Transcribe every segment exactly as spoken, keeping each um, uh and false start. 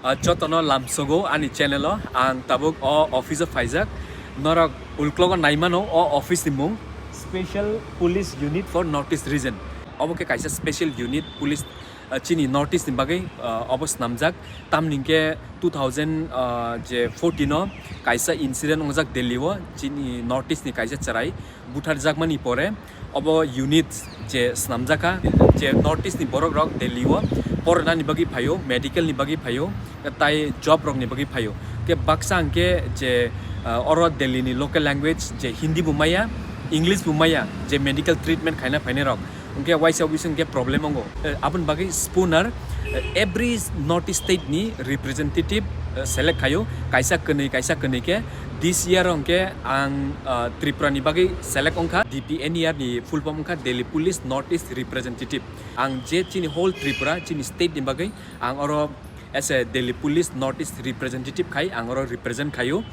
Ah, jotono lamsogo ani channel o. Ang tabuk o office o phaijak. Norok ulklogo naimano o office ni mung Special Police Unit for North East Region. Obo khe kaisa special unit police, ah, chini North East ni bagwi, ah, obo snamjak. Tamni hwnkhe two thousand, ah, je fourteen o kaisa incident wngjak Delhi o, chini North East ni kaisa chwrai butharjakmani pore obo unit je snamjakha, je North East ni borok rok Delhi o poronani bagwi phaio, medical ni bagwi phaio, tai job rok ni bagwi phaio. Ke baksa hwnkhe je, ah, oro Delhi ni local language je Hindi bo maya, English bo maya, je medical treatment khaina phainai rok. Hwnkhe waisa wisa hwnkhe problem wngo. Eh, aboni bagwi Spooner, eh, every North East state ni representative, eh, select khaio, kaisa kwnwi, kaisa kwnwi khe. This year hwnkhe ang, ah, Tripura ni bagwi select wngkha. D P N E R ni full form wngkha Delhi Police North East Representative. Ang je chini whole Tripura, chini state ni bagwi ang oro as a Delhi Police North East Representative khai ang oro represent khaio.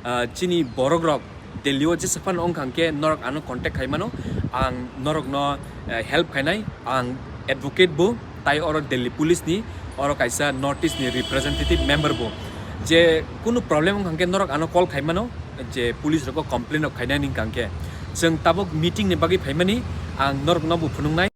Ah, chini borok rok Delhi o jesa phano wngkha hwnkhe norok ano contact khai mano, ang norok no, eh, help khainai, ang advocate bo, tai oro Delhi Police ni oro kaisa North East ni representative member bo. Je kunu problem wngkha hwnkhe norok ano call khai mano, je police rok o complain rok khainai wngkha hwnkhe. Chwng tabuk meeting ni bagwi phaimani, ang norok no bo phunuknai.